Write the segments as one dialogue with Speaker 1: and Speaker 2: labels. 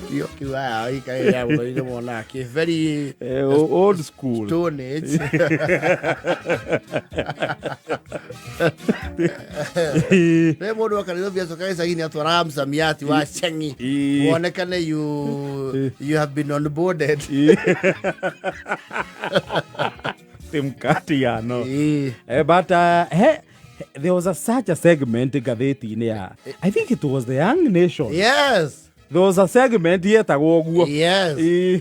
Speaker 1: Kio kiu aya ikaira mũthoni mona kĩ very
Speaker 2: Old school.
Speaker 1: Stone Age. Rä må ndå oka Nairobi acoka gĩcagi-inĩ atwaraga msamiati wa cengi wonekane you have been onboarded.
Speaker 2: Timkatiano. But there was such a segment ngathĩti-inĩ ya, I think it was the Young Nation. There was a segment yetagwo ũguo.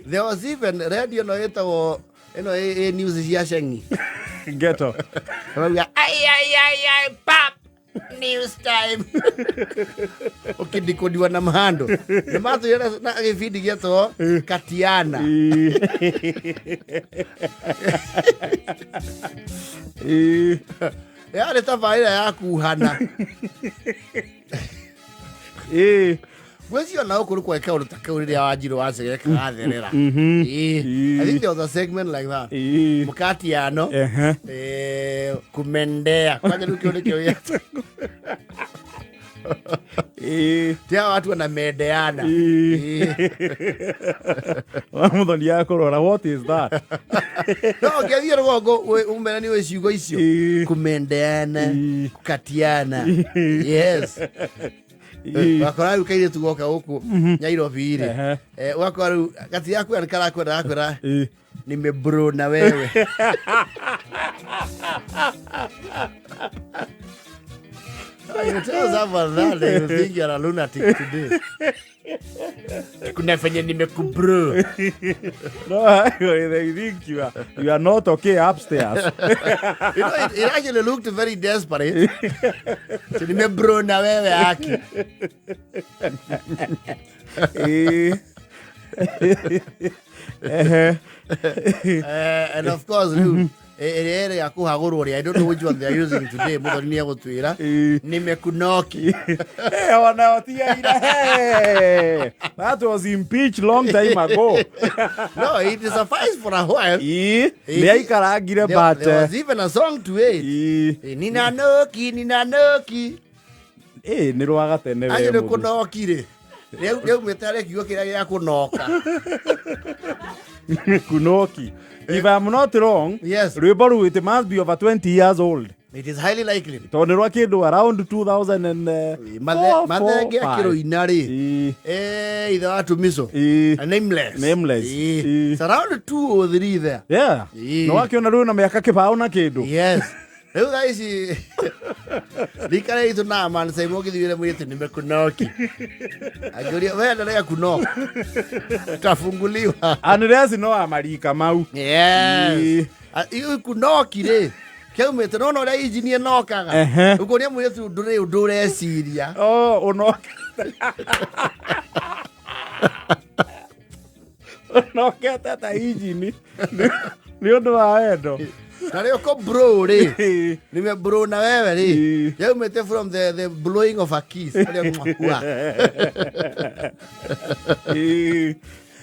Speaker 1: There was even radio ĩno ĩtagwo ĩno ĩ news cia cengi.
Speaker 2: Ghetto.
Speaker 1: Marauga ai ai ai ai pap news time ũkĩndikũdiwa na mahando nĩ matũire na gĩbindi gĩetwo Katiana. Yarĩ tabarĩra ya kuhana. Ngwĩciria ona gũkũ nĩ kwarĩ kaũndũ ta kau rĩrĩa Wanjirũ wacegere kagatherera. I think there was a segment like that. Mkatiano. Kumendea kwanja rĩu kĩu nĩkĩo gĩetagwo. Tia watu wanamendeana.
Speaker 2: Mũthoni ya kũrora, what is that?
Speaker 1: No ũngĩathiĩ rũgongo umere nĩ ũĩ ciugo icio. Kumendeana, kukatiana. Yes. Wakora rĩu kairĩtu goka gũkũ Nairobi rĩ. Ũgakora rĩu gatirakwĩra nĩ karakwenda gakwĩra nimebro na wewe. You tell someone that, they will think you're a lunatic today. Kuna venye nimekubro.
Speaker 2: No, they think you are not okay upstairs.
Speaker 1: It actually looked very desperate. So nimebro na wewe haki. And of course rĩu ĩrĩa ĩrĩ ya kũhagũrwo rĩ, I don't know which one they are using today. Mũthoni nĩ egũtwĩra. Nimekunoki.
Speaker 2: Ona tiaira. Hey, that was impeached long time ago.
Speaker 1: No, it sufficed for a while.
Speaker 2: Nĩ aikarangire.
Speaker 1: There,
Speaker 2: But
Speaker 1: there was even a song to it. Ninanoki, ninanoki.
Speaker 2: Nĩ rwa gatene we.
Speaker 1: Acio nĩ
Speaker 2: Mũthoni.
Speaker 1: kũnoki rĩ. Rĩaumĩte harĩa kiugo kĩrĩa gĩa kũnoka.
Speaker 2: Kunoki. If I'm not wrong, rwĩmbo rũu, it must be over 20 years old.
Speaker 1: It is highly likely.
Speaker 2: Tondũ nĩ rwa kĩndũ around 2000 and
Speaker 1: Mathenge akĩrũina rĩ. Ithe wa Tumiso. Nameless.
Speaker 2: Nameless.
Speaker 1: It's around 2 or 3 there.
Speaker 2: Nĩ wakĩona rĩu na mĩaka kĩbaũ na kĩndũ.
Speaker 1: Yes. Rĩu thaa ici rika rĩitũ na man Simon ũngĩthiĩ wĩre mũirĩtu nimekunoki. Angĩũria we endelea kunoka. Utafunguliwa.
Speaker 2: Unless no amarika mau.
Speaker 1: Yes. Iu kunoki rĩ kĩaumĩte nona ũrĩa injini ĩnokaga. Ũkũria mũirĩtu ndũrĩ ũndũ ũreciria.
Speaker 2: Oh, ũnokete ta injini nĩ ũndũ wa wendo.
Speaker 1: Na rĩo kũ bro rĩ nime bro na wewe rĩ yaumĩte from the blowing of a kiss ũrĩa mwakua.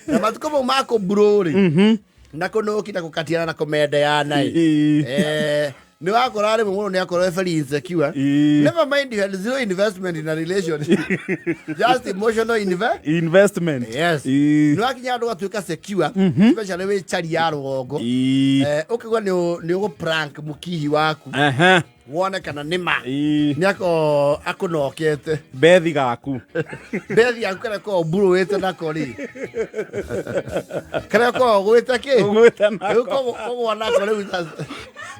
Speaker 1: Na matukũ mau ma kũ bro rĩ na kũnũki na kũkatiana na kũmendeana ĩ. Nĩ wakora rĩmwe mũndũ nĩ akorwo very insecure. Never mind you had zero investment in a relationship, just emotional
Speaker 2: investment.
Speaker 1: Yes. Nĩ wakinya andũ gatuĩka secure, especially wĩ chari ya rũgongo. Ũkaigua nĩ ũgũ prank mũkihi waku wone kana nĩ ma nĩ ako akũnokete.
Speaker 2: Bethi gaku.
Speaker 1: Bethi yaku kana ko mburũĩte nako rĩ kana ko ũgwĩte kĩ.
Speaker 2: Ũgwĩte
Speaker 1: Rĩu
Speaker 2: nako.
Speaker 1: Kũgwa nako rĩu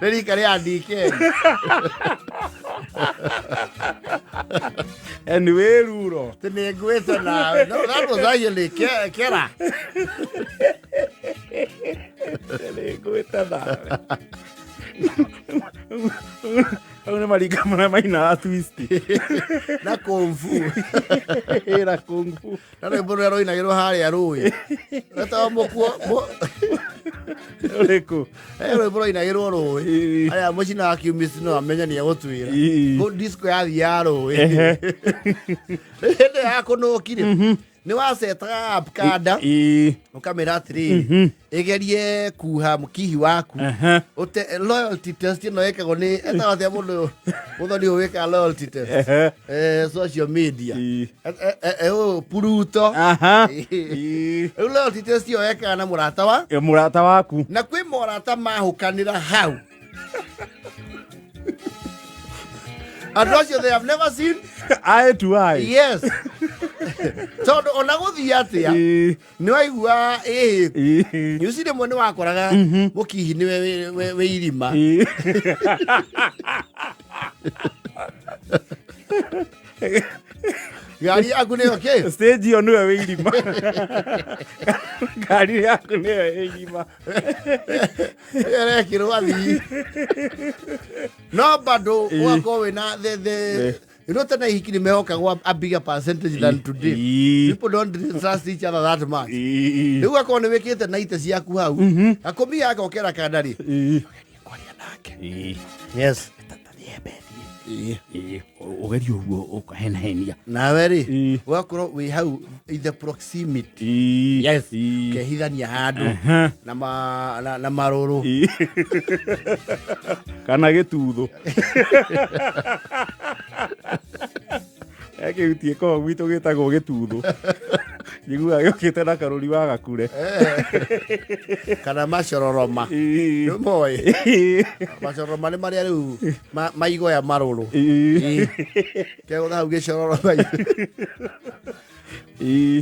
Speaker 1: nĩ rika rĩa DK.
Speaker 2: Anyway ruro.
Speaker 1: Atĩ nĩ ngwĩte nawe. No, that was actually kera.
Speaker 2: Nĩ ngwĩte nawe. Hau nĩ marika marĩa mainaga twist.
Speaker 1: Na kung fu.
Speaker 2: Na kung fu.
Speaker 1: Na rwĩmbo rũrĩa rũinagĩrwo harĩa rũĩ wetagwo mũkuo
Speaker 2: Ũrĩkũ?
Speaker 1: Rwĩmbo rũinagĩrwo rũĩ arĩa mũcina wa kiumisi no amenye nĩ egũtwĩra. Kũ disco yathiĩ ya rũĩ hĩndĩ ya kũnũki rĩ. Nĩ wacetaga app kanda ũkamĩra atĩrĩrĩ, ĩgerie kuha mũkihi waku. Ũte loyalty test ĩno ĩkagwo nĩ ĩtagwo atĩa mũndũ ũyũ, mũthoni ũyũ wĩkaga loyalty test? Social media. Ũyũ Pluto. Rĩu loyalty test ĩyo ekaga na mũrata wa
Speaker 2: Mũrata waku.
Speaker 1: Na kwĩ morata mahũkanĩra hau, andũ acio, they have never seen
Speaker 2: eye to eye.
Speaker 1: Yes, tondũ ona gũthiĩ atĩa, nĩ waigua ĩĩ nyuci rĩmwe nĩ wakoraga mũkihi nĩwe wĩ irima. Ngari yaku nĩyo kĩ?
Speaker 2: Stage ĩyo nĩwe wĩ irima, ngari yaku nĩyo wĩ irima.
Speaker 1: Ĩrekĩrwo athii no bado ũgakorwo wĩna the tene ihiki nĩ mehokagwo a bigger percentage than today. People don't trust each other that much. Rĩu ũgakorwo nĩ wĩkĩte na ite ciaku hau gakũmi gakokera kanda rĩ kwaria nake. Yes.
Speaker 2: Ũgerie ũguo ũkahenahenia.
Speaker 1: Nawe rĩ, ũgakorwo wĩ hau in the proximity. Yes. Ũkehithania handũ na marũrũ.
Speaker 2: Kana gĩtutho kĩu koragwo gwitũ gĩtagwo gĩtutho, njiguaga gĩũkĩte na karũri wa gakure.
Speaker 1: Kana macororoma. Nĩ moĩ macororoma nĩ marĩa rĩu maigoya marũrũ. Kegũtha hau gĩcororoma,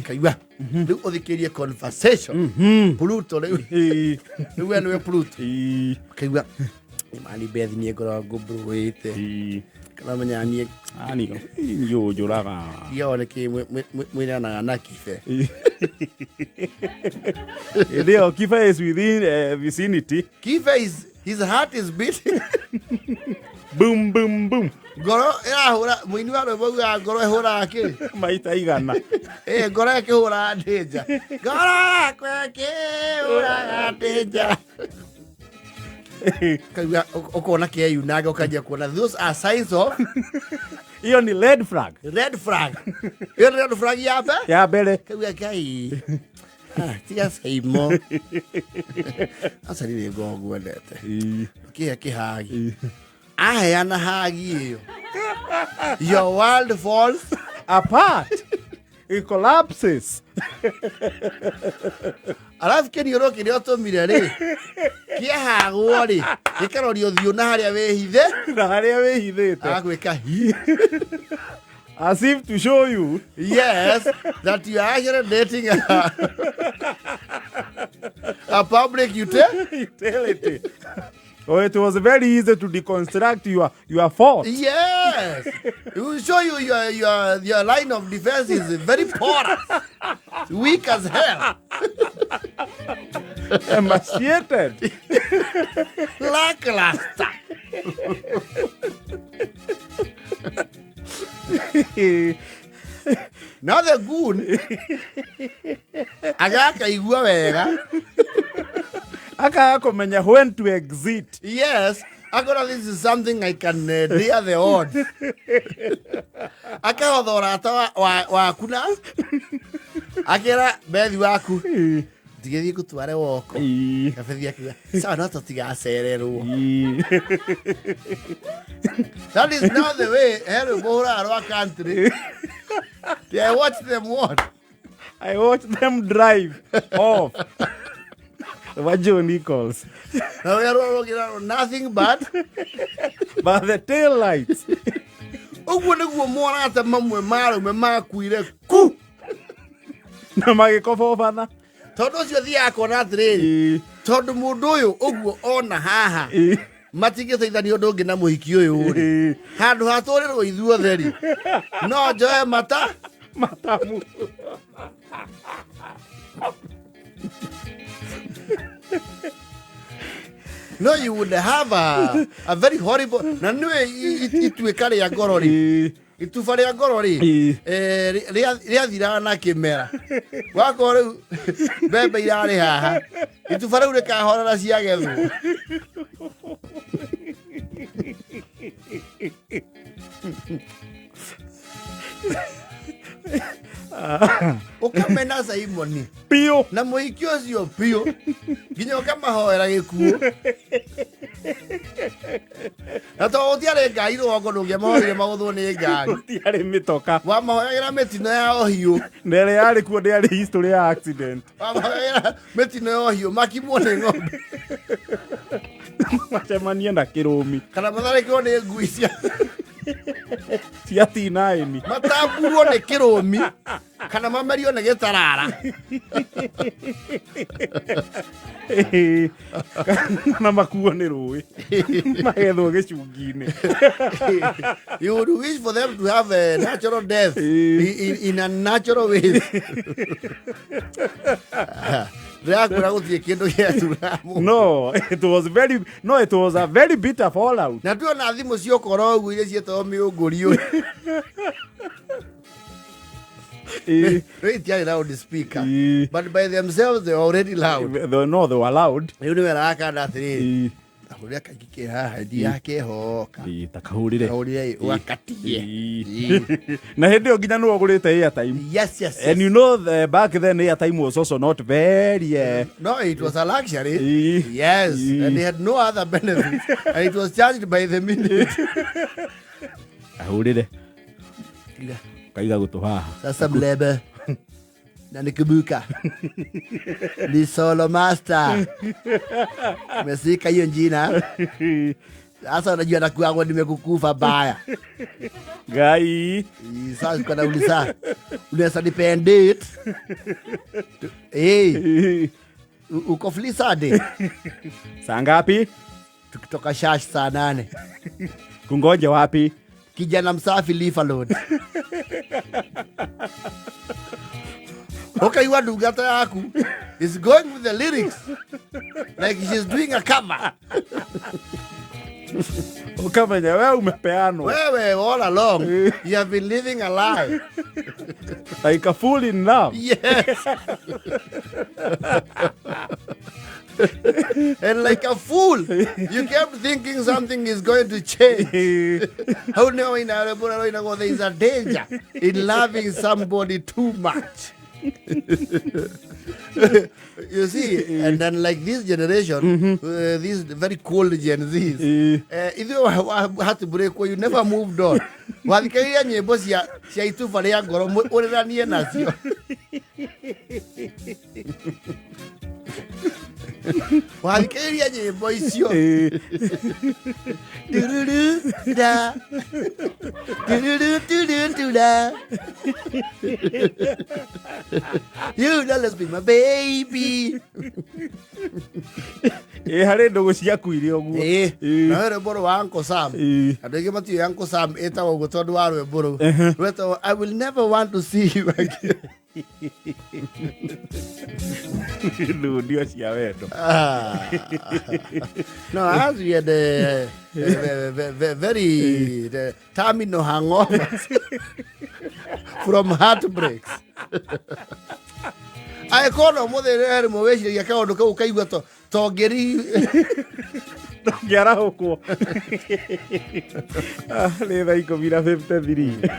Speaker 1: kaigua rĩu ũthikĩrie conversation Pluto rĩu. Rĩu we nĩwe Pluto. Kaigua mani Beth niĩ ngoragwo ngũmbrũĩte kana menya niĩ.
Speaker 2: Niĩ ũnjũraga.
Speaker 1: Iyo nĩkĩ mwĩranaga na Kibe?
Speaker 2: Hĩndĩ ĩyo Kibe is within vicinity.
Speaker 1: Kibe is, his heart is beating.
Speaker 2: Boom boom boom.
Speaker 1: Ngoro ĩrahũra, mũini wa rwĩmbo augaga ngoro ĩhũraga kĩ?
Speaker 2: Maita 100.
Speaker 1: Ĩ ngoro ĩkĩhũraga ndĩnja, ngoro yakwa ĩkĩhũraga ndĩnja. Kaigua ũkona kĩeyunanga, ũkanjia kuona those are signs of
Speaker 2: Iyo ni red flag.
Speaker 1: Red flag, ĩyo nĩ red flag ya mbe
Speaker 2: ya mbere.
Speaker 1: Kaigua Ngai. Ah, tiga caimo aca nĩ ngoo ngwendete kĩhe kĩhagi aheana hagi ĩyo, your world falls
Speaker 2: apart, it collapses.
Speaker 1: Arabu kĩniũrũ kĩrĩa ũtũmire rĩ kĩahagwo rĩ gĩkarorio ũthiũ na harĩa wĩhithe.
Speaker 2: Na harĩa wĩhithĩte.
Speaker 1: Agwĩka hi.
Speaker 2: As if to show you.
Speaker 1: Yes, that you are actually dating a public utility.
Speaker 2: Utility. Oh, it was very easy to deconstruct your fault.
Speaker 1: Yes, it will show you your line of defense is very porous, weak as hell.
Speaker 2: Emaciated.
Speaker 1: Lackluster. Now the goon agakaigua wega.
Speaker 2: Akaga kũmenya when to exit.
Speaker 1: Yes, akora this is something I can dare the odds. Akahotha ũrata waku na akĩra Bethi waku ndigĩthiĩ ngũtware woko. Kabethi akiuga sawa, no tũtigacererwo. That is not the way. He rwĩmbo hũraga rwa country. I watch them what?
Speaker 2: I watch them drive off. Wa Joe Nichols.
Speaker 1: Na rũrĩa rũrũgĩra nothing but
Speaker 2: but the tail lights.
Speaker 1: Ũguo nĩguo morata mamwe marũme makuire ku.
Speaker 2: Na magĩkobobana.
Speaker 1: Tondũ ũcio thiaga kuona atĩrĩrĩ, tondũ mũndũ ũyũ ũguo ona haha matingĩteithania ũndũ ũngĩ na mũhiki ũyũ rĩ, handũ hatũrĩrwo ithuothe rĩ, no njoe mata.
Speaker 2: Matamu.
Speaker 1: No, you would have a very horrible na nĩwe ituĩka rĩa ngoro rĩ, ituba rĩa ngoro rĩ, rĩathiraga na kĩmera. Wakorwo rĩu mbembe irarĩ haha, ituba rĩu rĩkahorera ciagethwo. Ũkamena Simoni
Speaker 2: Biũ.
Speaker 1: Na mũhiki ũcio biũ, nginya ũkamahoera gĩkuũ. Na to gũtiarĩ ngari rũgongo, ndũngĩamahoire magũthwo nĩ ngari.
Speaker 2: Gũtiarĩ mĩtoka.
Speaker 1: Wamahoyagĩra mĩtino ya ũhiũ.
Speaker 2: Na ĩrĩa yarĩ kuo ndĩarĩ history ya accident.
Speaker 1: Wamahoyagĩra mĩtino ya ũhiũ, makimwo nĩ ng'ombe.
Speaker 2: Macemanie na kĩrũmi.
Speaker 1: Kana matharĩkĩrwo nĩ ngui cia
Speaker 2: cia T9.
Speaker 1: Matamburwo nĩ kĩrũmi kana mamerio nĩ gĩtarara.
Speaker 2: Kana makuo nĩ rũĩ, magethwo gĩcungi-inĩ.
Speaker 1: You would wish for them to have a natural death in a natural way. Ndĩrakwĩra gũtirĩ kĩndũ gĩatura.
Speaker 2: No, it was very, no, it was a very bitter fallout.
Speaker 1: Na tuona thimũ ciokora ũguo iria ciĩtagwo mĩũngũrio. Rĩu itiarĩ loud speaker, but by themselves they were already loud.
Speaker 2: No, they were loud.
Speaker 1: Rĩu nĩ weraga kana atĩrĩrĩ, ahũrĩra kaingĩ ke haha ndiakehoka.
Speaker 2: Ta kahũrĩre.
Speaker 1: Kahũrĩre ũgakatie.
Speaker 2: Na hĩndĩ ĩyo nginya nĩwe ũgũrĩte airtime.
Speaker 1: Yes.
Speaker 2: And you know back then airtime was also not very
Speaker 1: No, it was a luxury. Yes, and they had no other benefits, and it was charged by the minute.
Speaker 2: Ahũrĩre kaiga gũtũ haha.
Speaker 1: Sasa mlebe na nikibuka ni solo master mesika hiyo njina. Sasa unajua nakuagwa nimekukufa baya.
Speaker 2: Ngai.
Speaker 1: Sasa kwa nauliza, unaweza nipea date? Hey, uko free Sunday?
Speaker 2: Saa ngapi?
Speaker 1: Tukitoka shash saa 8.
Speaker 2: Kungoje wapi?
Speaker 1: Kijana msafi, leave alone. Ukaigua ndungata yaku is going with the lyrics like she's doing a cover.
Speaker 2: Ukamenya we umepeanwa.
Speaker 1: Wewe all along you have been living a lie.
Speaker 2: Like a fool in love.
Speaker 1: Yes, and like a fool you kept thinking something is going to change. Hau nĩho waina rwĩmbo rũrĩa rũinagwo, "There is a danger in loving somebody too much." You see, and then like this generation, these very cold Gen Zs, ithuĩ heartbreak, you never moved on. Wathikĩrĩria nyĩmbo cia ituba rĩa ngoro ũrĩranie nacio. Wathikĩrĩria nyĩmbo icio. Tururu, da. Tururu, tururu, tura. You always be my baby.
Speaker 2: Ĩ, harĩ ndũgũ ciakuire ũguo.
Speaker 1: Ĩ, na rwĩmbo rwa Uncle Sam. Andũ aingĩ matiũĩ Uncle Sam ĩtagwo ũguo tondũ wa rwĩmbo rũu rwetagwo "I Will Never Want to See You Again."
Speaker 2: Ndio cia wendo.
Speaker 1: Ah. No, as we had very the terminal hangovers from heartbreaks. Angĩkorwo no mũthĩ rĩmwe wĩciragia kaũndũ kau ũkaigua to tongĩri.
Speaker 2: Ndũngĩarahũkwo. Ah, nĩ thaa 10:53.